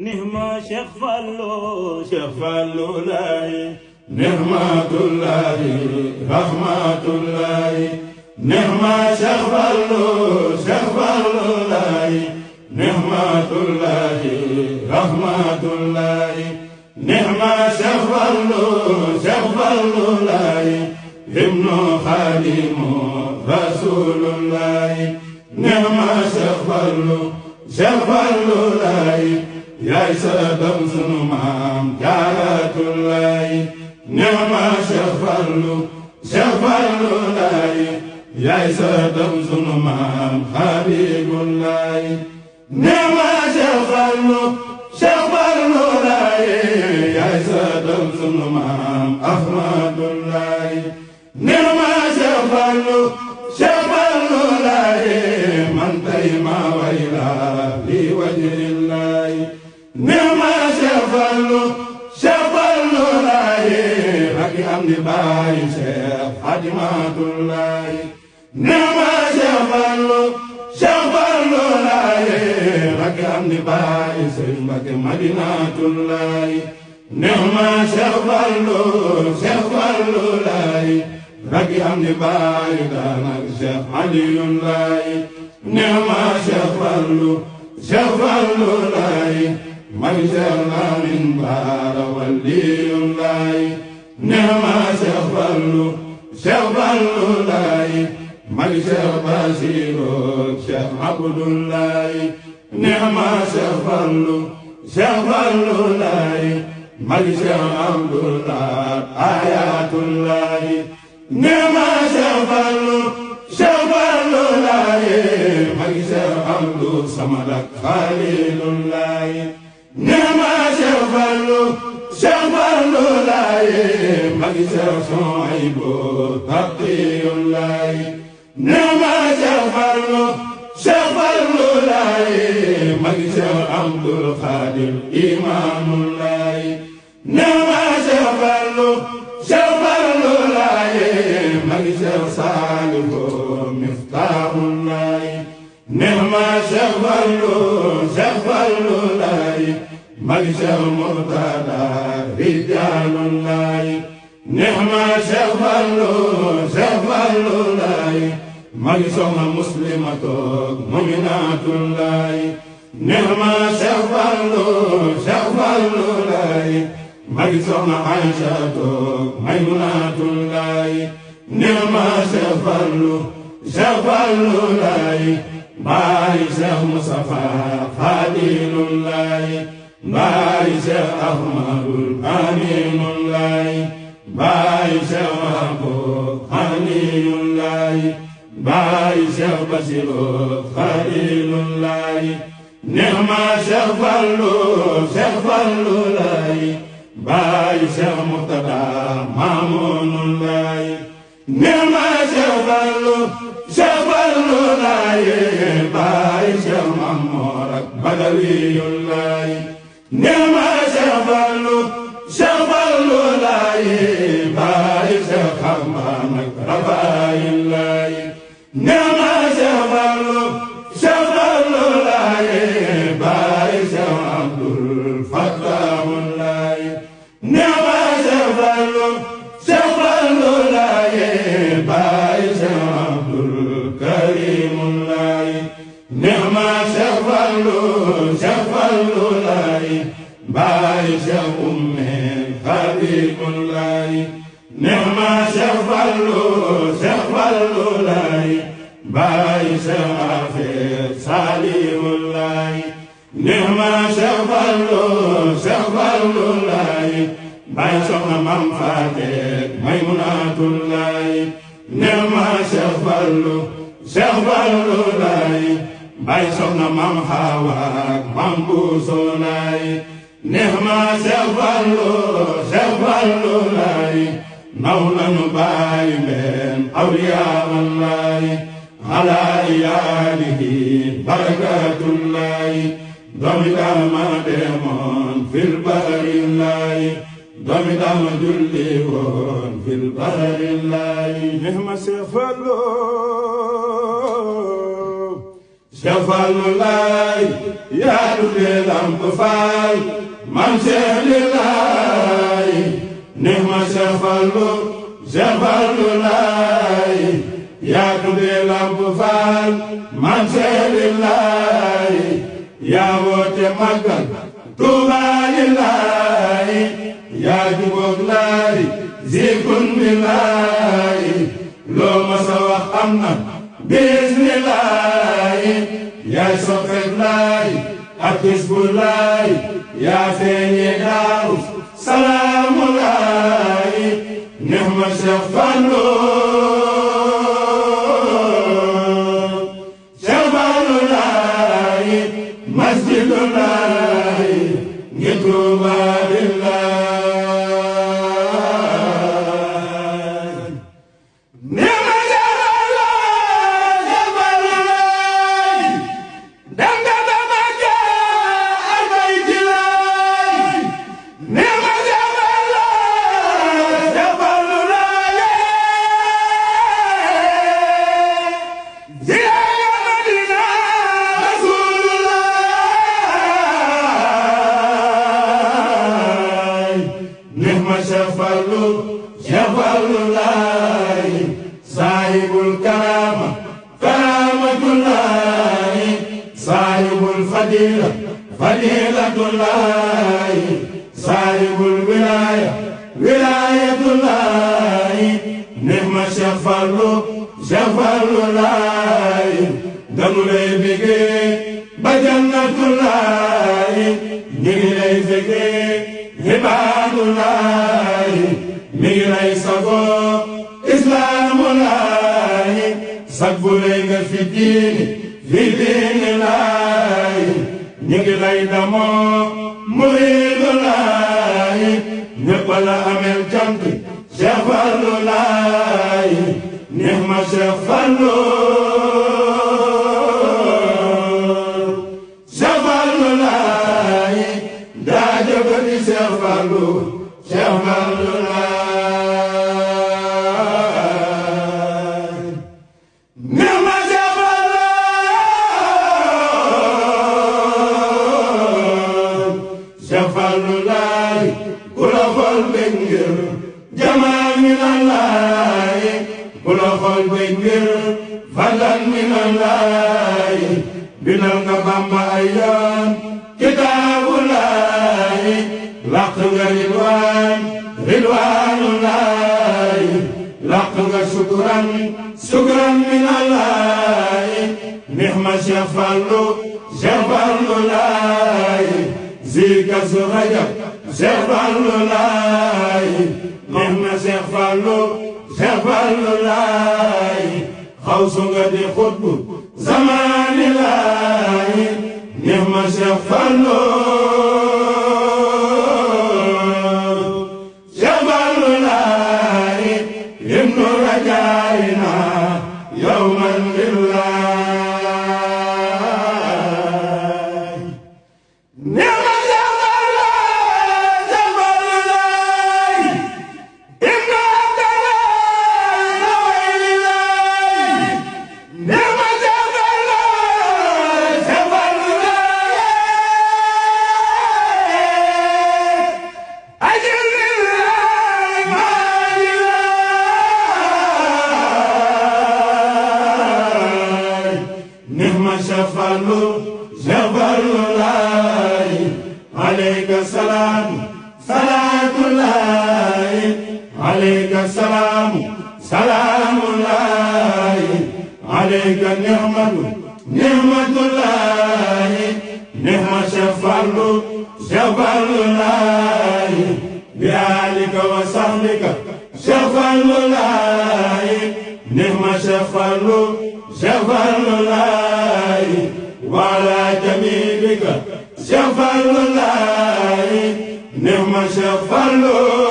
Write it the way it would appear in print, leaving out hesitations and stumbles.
نهما شيخ فالو لاي نعمة الله رحمة الله نعمة شيخ فالو لاي نعمة الله رحمة الله نعمة شيخ فالو لاي ابن خادم رسول الله نعمة شيخ فالو لاي يا سدم سنمام جارة الله نعمة شيخ فالو لاي يا سدم سنمام حبيب الله نعمة شيخ فالو لاي يا سدم سنمام أحمد الله نعمة شيخ فالو لاي من تيما ويلا لوجه الله نعمة شيخ فالو لاي ركي حمد باي شيخ خادمة الله نعمة شيخ فالو لاي ركي حمد باي شيخ مدينة الله نعمة شيخ فالو لاي ركي حمد باي دانك شيخ علي الله نعمة شيخ فالو لاي من شرنا من بار ولي الله نعمة شيخ فالو لاي من شر بشير شيخ عبد الله نعمة شيخ فالو لاي من شر عبد الله آيات الله نعمة شيخ فالو لاي من شر عبد الصمد خليل الله نعمة شيخ فالو لاي مجسر صعيب تقي الله نعمة شيخ فالو لاي مجسر عبد القادر إمام الله نعمة شيخ فالو لاي مجسر صالح مفتاح الله نعمة شيخ فالو لاي مجسر مرتضى رجال الله نعمة شيخ فالو لاي مجسر مسلمة مؤمنات الله نعمة شيخ فالو لاي مجسر عائشة ميمونات الله نعمة شيخ فالو لاي باي شيخ مصطفى خليل الله باي شيخ أحمد أمين الله باي شيخ محبوب خليل الله باي شيخ بشير خليل الله نعمة شيخ فالو لاي باي شيخ مرتضى مامون الله نعمة شيخ فالو لاي باي شيخ مامورك بدوي الله نعمة شيخ فالو لاي باي شيخ خمامك رفاي الله نعمة شيخ فالو لاي باي شيخ عبد الفتاح الله نعمة شيخ فالو لاي باي شيخ عبد الكريم الله نعمة شيخ فالو لاي باي شيخ أمي حبيب الله نعمة شيخ فالو لاي باي شيخ عافية سليم الله نعمة شيخ فالو لاي باي شيخ منفاتك ميمونات الله نعمة شيخ فالو لاي باي شيخ مام حواك مام بوسو لاي نعمة شيخ فالو لاي مولى باي من أولياء الله على إياله بركة الله ضمد ما ديمون في البحر الله ضمد ما جليون في البحر الله نعمة شيخ فالو Cheikh Fallou laay yaa tuddee Lamp Fall Maam Cheikh laay neex ma Cheikh Fallou laay yaa tuddee Lamp Fall Maam Cheikh laay yaa woote màggal Tuubaa laay yaa jubóog laay zikun bi laay loo ma sa wax am na bismilaay yaay soppeek laay ak Hizbu laay yaa feeñee Daaru Salaamu laay neex ma Cheikh Fallou laay masjidu laay ngir Tuubaa Cheikh Fallou laay saahibul karaama karaamatullaay saahibul fadila fadilatullaay saahibul wilaaya wilaayatullaay neex ma Cheikh Fallou laay danu lay bégee ba jannatullaay ñu ngi lay bégee Ibaadulaay mi ngi lay sagoo Islaamu laay sag bu lay nga fi diini laay ñu ngi lay damoo Muriidu laay ñëpp la amel cant Cheikh Fallou laay neex ma Cheikh Fallou laay daa jëfati Cheikh Fallou laay neex ma Cheikh Fallou laay ku la xool bëgg ngir jamaa mi na laay ku la xool bëgg ngir fadlan mi na laay bindal nga Bamba ay yoon kitaabu laay laq nga ridwaanu laay laq nga sukran min allaay neex ma Cheikh Fallou laay zika su rajab Cheikh Fallou laay neex ma Cheikh Fallou laay xawsu nga di xutbu zamaani laay neex ma Cheikh Fallou laay ibnu rajaayina yawman lillaay neex ma Cheikh Fallou laay ibnu abdalaay lillaay neex ma Cheikh Fallou Cheikh Fallou laay alayka salaam salaatullaay alayka salaam salaamullaay alayka nihmatullaay nihma Cheikh Fallou laay bi aalika wa sahbika Cheikh Fallou laay nihma Cheikh Fallou laay wala jamilika Cheikh Fallou laay neex ma Cheikh Fallou